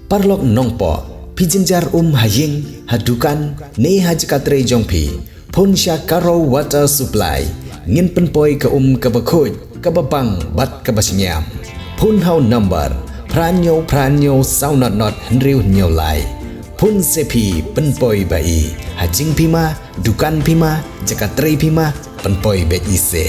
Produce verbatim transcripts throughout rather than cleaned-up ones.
Paralok nongpoh, phi jynjar um ha ïing, ha dukan, ne ha jaka trei jong phi, phone sha Karo Water Supply. Ngin pynpoi ka um kaba khuid, kaba bang bad kaba shngiam. Phone ha u number phra hynñiew phra hynñiew saw not not hynriew hynñiew lai. Phone se phi pynpoi ba i, ha jingphi ma, dukan phi ma, jaka trei phi ma, pynpoi beit i se.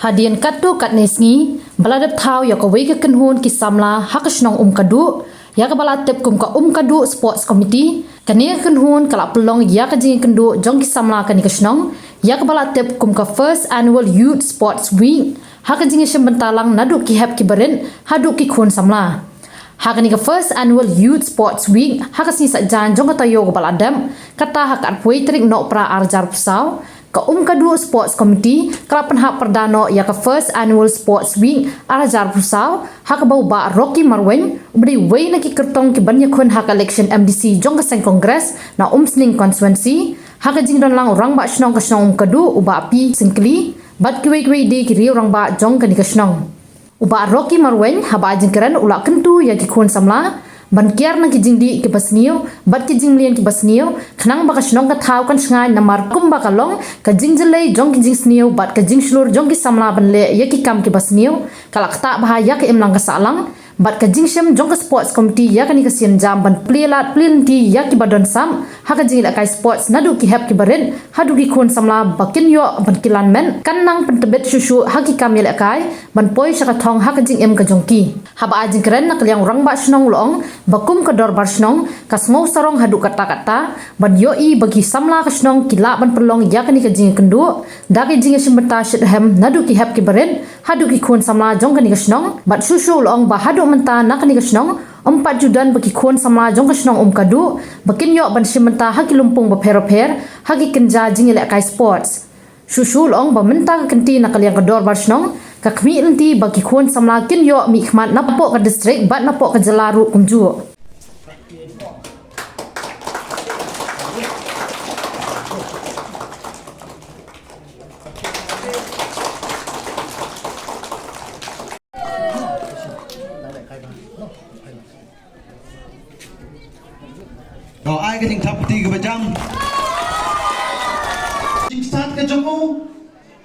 Hadien katto katne sngi ba la dep thaw ïa kawei ka kynhun ki samla ha ka shnong Umkadu, ïa kaba la tip kum ka Umkadu Sports Committee. Kane ka kynhun ka la pynlong ïa ka jingïakynduh jong ki samla kane ka shnong, ïa kaba la tip kum ka First Annual Youth Sports Week, ha ka jingïashim bynta lang naduh ki hep ki barit haduh ki khun samla. Ha kane ka First Annual Youth Sports Week, ha ka sngi Saitjaiñ jong ka taïew kaba la dep, kata ha ka arphew tarik Nohprah ar hajar arphew saw, ka Umkadu Sports Committee ka la pynhap pyrda noh ïa ka First Annual Sports Week ar hajar arphew saw, ha kaba u Bah Rocky Marwein, uba dei uwei na ki kyrtong ki ban ïakhun ha ka election M D C jong ka seng Congress na Umsning Constituency, ha ka jingdon lang u Rangbah Shnong ka shnong Umkadu, u Bah P Syngkli, bad kiwei kiwei de ki riew rangbah jong kane ka shnong. U Bah Rocky Marwein, haba ai jingkren, u la kyntu ïa ki khun samla ban kiar na ki jingdih kiba sniew bad ki jingmlien kiba sniew, khnang ba ka shnong ka thaw kan shngaiñ, namar kumba ka long, ka jingjyllei jong ki jingsniew bad ka jingshlur jong ki samla ban leh ïa ki kam kiba sniew ka la ktah bha ïa ka imlang ka sahlang, bad ka jingshim jong ka Sports Committee ïa kane ka sienjam ban plie lad plie lynti ïa kiba don sap ha ka jingïalehkai sports, naduh ki hep ki barit haduh ki khun samla, ba kin ïoh ban kilan met, kan nang pyntbit shuh shuh ha ki kam ïalehkai ban poi sha ka thong ha ka jingim ka jong ki. Haba ai jingkren na ka liang u Rangbah Shnong, u la ong ba kum ka Dorbar Shnong ka sngew sarong haduh katta katta ban ïohi ba ki samla ka shnong ki lah ban pynlong ïa kane ka jingïakynduh da ka jingïashim bynta shitrhem naduh ki hep ki barit haduh ki khun samla jong kane ka shnong. Bad shuh shuh u la ong ba haduh mynta na kane ka shnong ym pat ju don ba ki khun samla jong ka shnong Umkadu ba kin ïoh ban shim bynta ha ki lympung bapher bapher ha ki kynja jingïalehkai sports. Shuh shuh u la ong ba mynta ka kynti na ka liang ka Dorbar Shnong ka khmih lynti ba ki khun samla kin ïoh mihkhmat napoh ka district bad napoh ka jylla ruh kumjuh. To ai ka jingthap kti kaba jam. Jingstad ka jong u,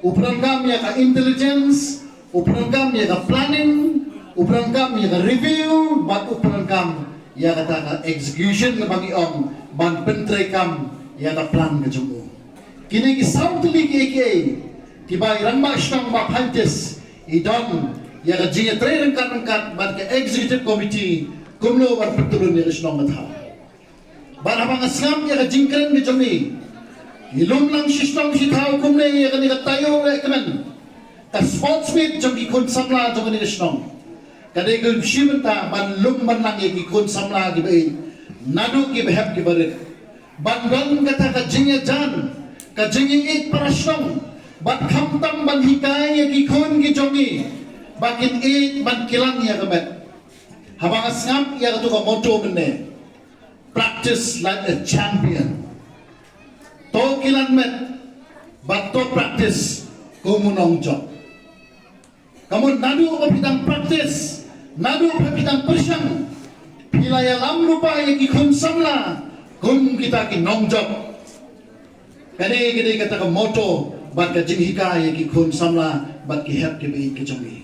u pyndonkam ïa ka intelligence, u pyndonkam ïa ka planning, u pyndonkam ïa ka review, bad u pyndonkam ïa kata ka execution, kaba ngi ong ban pyntreikam ïa ka plan ka jong u. Kine ki saw tylli ki A K A kiba i Rangbah Shnong Bah Phaintis i don ïa ka jingïatrei ryngkat ryngkat bad ka executive committee kumno ban pyntylun ïa ka shnong ka thaw. Bad haba nga sngap ïa ka jingkren ka jong i, i lum lang shi shnong shi thaw kumne ïa kane ka taïew leh kmen ka sports meet jong ki khun samla jong kane ka shnong. Ka dei ka jingshim bynta ban lum ban lang ïa ki khun samla kiba ïeit, naduh kiba hep kiba rit, ban don kata ka jingïajan, ka jingïeit para shnong, bad khamtam ban hikai ïa ki khun ki jong i ba kin ïeit ban kilan ïa ka met. Haba nga sngap ïa kato ka motto mynne, practice like a champion. To kilan met bad to practice kum u nongjop. Ka mut naduh ba phi dang practice, naduh ba phi dang pyrshang, phi la ïalam lypa ïa ki khun samla kum kita ki nongjop. Kane ka dei kata ka motto bad ka jinghikai ïa ki khun samla bad ki hep kiba ïeit ki jong i.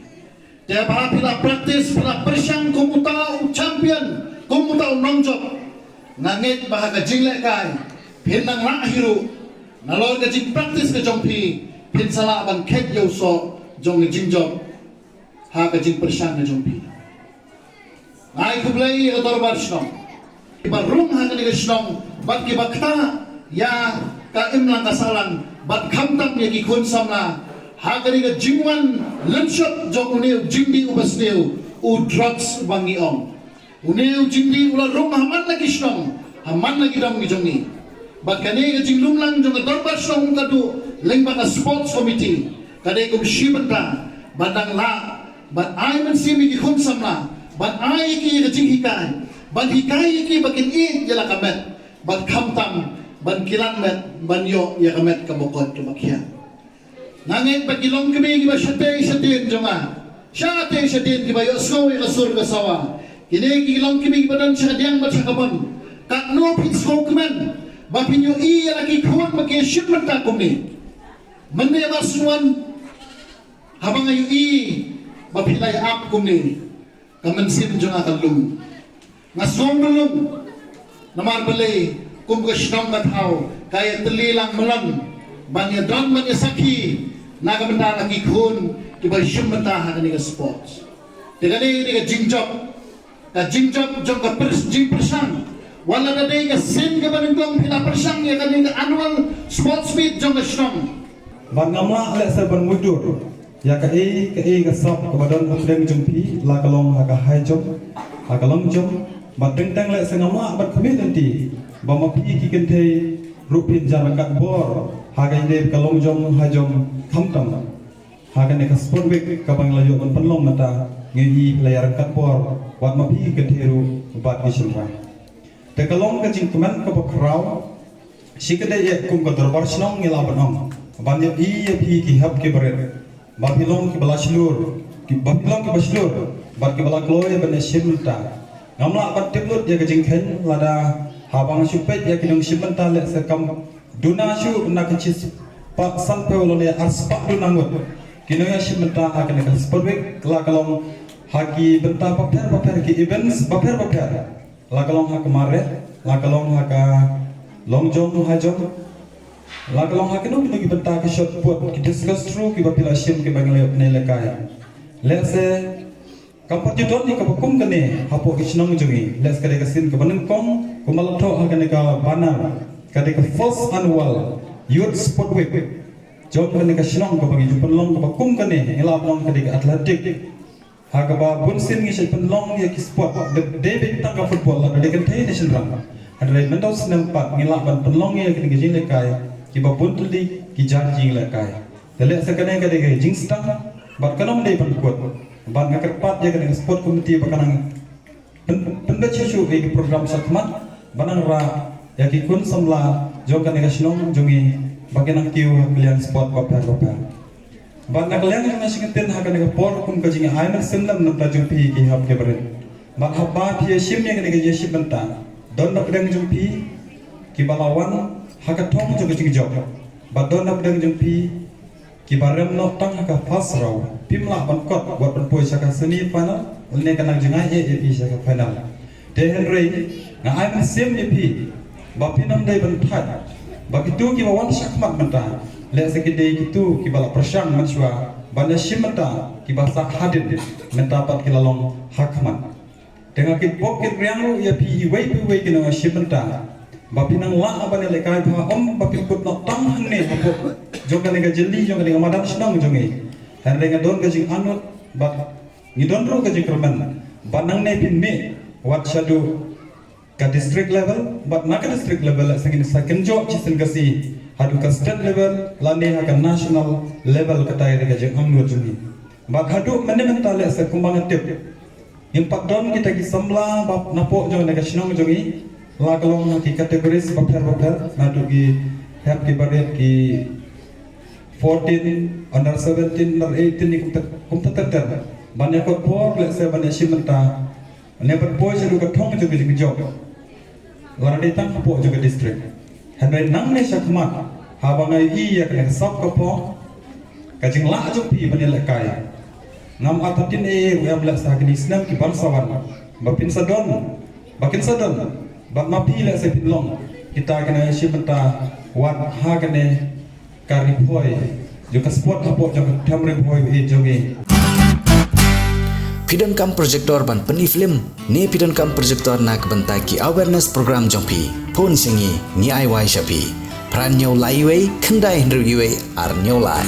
Te ba phi la practice, phi la pyrshang kum uta u champion, kum uta u nongjop, nga ngeit ba ha ka jinglehkai phin nang lah hi ruh, nalor ka jingpractice ka jong phi, phin sa lah ban kheit ïa u soh jong ka jingjop ha ka jingpyrshang ka jong phi. Nga ai khublei ïa ka Dorbar Shnong kiba rung ha kane ka shnong bad kiba ktah ïa ka imlang ka sahlang bad khamtam ïa ki khun samla ha kane ka jingwan lynshop jong une u jingdih uba sniew, u drugs uba ngi ong. Une u jingdih u la rung ha man la ki shnong, ha man la ki dong ki jong ngi. Bad kane ka jinglum lang jong ka Dorbar Shnong Umkadu lyngba ka Sports Committee ka dei kum shi bynta ban dang lah ban ai mynsiem ïa ki khun samla, ban ai ïa ki ïa ka jinghikai, ban hikai ïa ki ba kin ïeit ïa la ka met, bad khamtam ban kilan met ban ïoh ïa ka met kaba koit kaba khiah. Nga ngeit ba ki longkmie kiba shatei shatien jong nga, shatei shatien kiba ïohsngew ïa ka sur ka sawa, Kine ki long ki mih ba don sha kadiang bad sha kabon. Katno phi sngewkmen ba phin ïohi ïa la ki khun ba ki shim bynta kumne. Mynne ba sngewbha haba nga ïohi ba phi la ïa ap kumne, ka mynsiem jong nga ka lung. Nga sngew myllung namar balei kum ka shnong ka thaw ka ïatylli lang myllung ban ïa don ban ïa sakhi na ka bynta la ki khun kiba shim bynta ha kane ka sports. Te kane ka jingjop ka jingjop jong ka pyrshang, jingpyrshang. Wat la da dei ka sien kaba nyngkong phi la pyrshang ïa kane ka annual sports meet jong ka shnong. Bad ngam lah lehse ban mutdur ïa kaei kaei ka sap kaba don hapdeng jong phi, la ka long ha ka high jump, ha ka long jump. Bad teng teng lehse ngam lah ban khmih lynti ba ma phi ki kynthei ruh phin jan ryngkat bor ha ka ïing ka long jump, high jump, khamtam ha kane ka sport week kaba ngi la ïoh ban pynlong mynta, ngi ïohi la ïa ryngkat bor wat ma phi ki kynthei ruh bad ki shynrang. Te ka long ka jingkmen kaba khraw. Shi kdei ïa kum ka dorbar shnong ngi la ban ong ban ïohi ïa phi ki hep ki barit ba phi long kiba la shlur, ki ba phi long kiba shlur bad kiba la kloi ban ïa shim bynta. Ngam lah ban tip lut ïa ka jingkheiñ lada haba nga shu peit ïa ki nongshim bynta lehse kam duna shuh na ka shispah sanphew lane arspah duna ngut ki nongïashim bynta ha kane ka sport week, la ka long ha ki bynta bapher bapher, ki events bapher bapher. La ka long ha ka mareh, la ka long ha ka long jump, high jump, la ka long ha kino kino ki bynta ki shot put, ki discus throw kiba phi la shim kiba ngi la ïoh ne lehkai. Lehse kam pat ju don ïa kaba kum kane hapoh ki shnong jong ngi. Lehse ka dei ka sien kaba nyngkong kumba la thoh ha kane ka banner, ka dei ka first annual Youth Sport Week jong kane ka shnong kaba ngi ju pynlong kaba kum kane, ngi la pynlong ka dei ka athletic. Ha kaba bun sien ngi shait pynlong ïa ki sport, dei beit tang ka football, la dei kynthei ne shynrang. Hynrei mynta u snem pat ngi lah ban pynlong ïa kine ki jinglehkai kiba bun tylli ki jait jinglehkai. Te lehse kane ka dei ka jingsdang bad kan ym dei ban kut. Bad nga kyrpad ïa kane ka sport committee ba kan nang pyn- pynbeit shuh shuh ïa ki program shakhmat ba nang rah ïa ki khun samla jong kane ka shnong jong ngi ba kin nang kiew ha ki liang sport bapher bapher. Bad na ka liang jong nga sngewthuh ha kane ka por kum ka jingai mynsiem lem na ka bynta jong phi ki hep ki barit. Bad haba phi ïashim ïa kane ka jingïashim bynta, don na pdeng jong phi kiba la wan ha ka thong jong ka jingjop. Bad don na pdeng jong phi kiba rem noh tang ha ka first round, phim lah ban kot wat ban poi sha ka semi final, lane ka nang jngai eh ïa phi sha ka final. Te hynrei nga ai mynsiem ïa phi ba phin ym dei ban thait ba kito kiba wan shakhmat mynta lehse ki dei kito kiba la pyrshang mynshuwa ban ïashim bynta, kiba sah hadien mynta pat ki la long hakhmat. Te nga kitbok kitriang ruh ïa phi iwei pa iwei ki nongïashim bynta ba phin nang lah ban ïalehkai bha, ym ba phin kut noh tang hangne hapoh jong kane ka jylliew jong kane ka madan shnong jong ngi. Hynrei nga don ka jingangnud bad ngi don ruh ka jingkyrmen ba nangne phin mih wat shaduh ka district level, bad na ka district level lehse ngin sa kynjoh shisien ka sngi haduh ka state level lane ha ka national level, kata ïa ka jingangnud jong ngi. Bad haduh mynne mynta lehse kumba nga tip ngim pat don kita ki samla ba napoh jong kane ka shnong jong ngi, la ka long ha ki categories bapher bapher, naduh ki hep ki barit, ki fourteen, under seventeen, under eighteen, ni kumta kumta ter ter ban ïakot por lehse ban ïashim bynta. Ne ban poi sha ka thong jong ka jingjop. Lada dei tang hapoh jong ka district. Hynrei nangne shakhmat haba nga ïohi ïa kane ka sap ka phong, ka jinglah jong phi ban ïalehkai, ngam artatien ei ei ruh em lehse ha kine ki snem ki ban sa wan ba phin sa don, ba kin sa don bad ma phi lehse phin long kita ki nongïashim bynta wat ha kane ka Ri Bhoi jong ka sport hapoh jong ka them Ri Bhoi ba ïeit jong ngi. Phi donkam projector ban pyni film ne phi donkam projector na ka bynta ki awareness program jong phi? Phone sha ngi, ngi ai wai sha phi. Phra hynñiew lai wei, khyndai hynriew wei, ar hynñiew lai.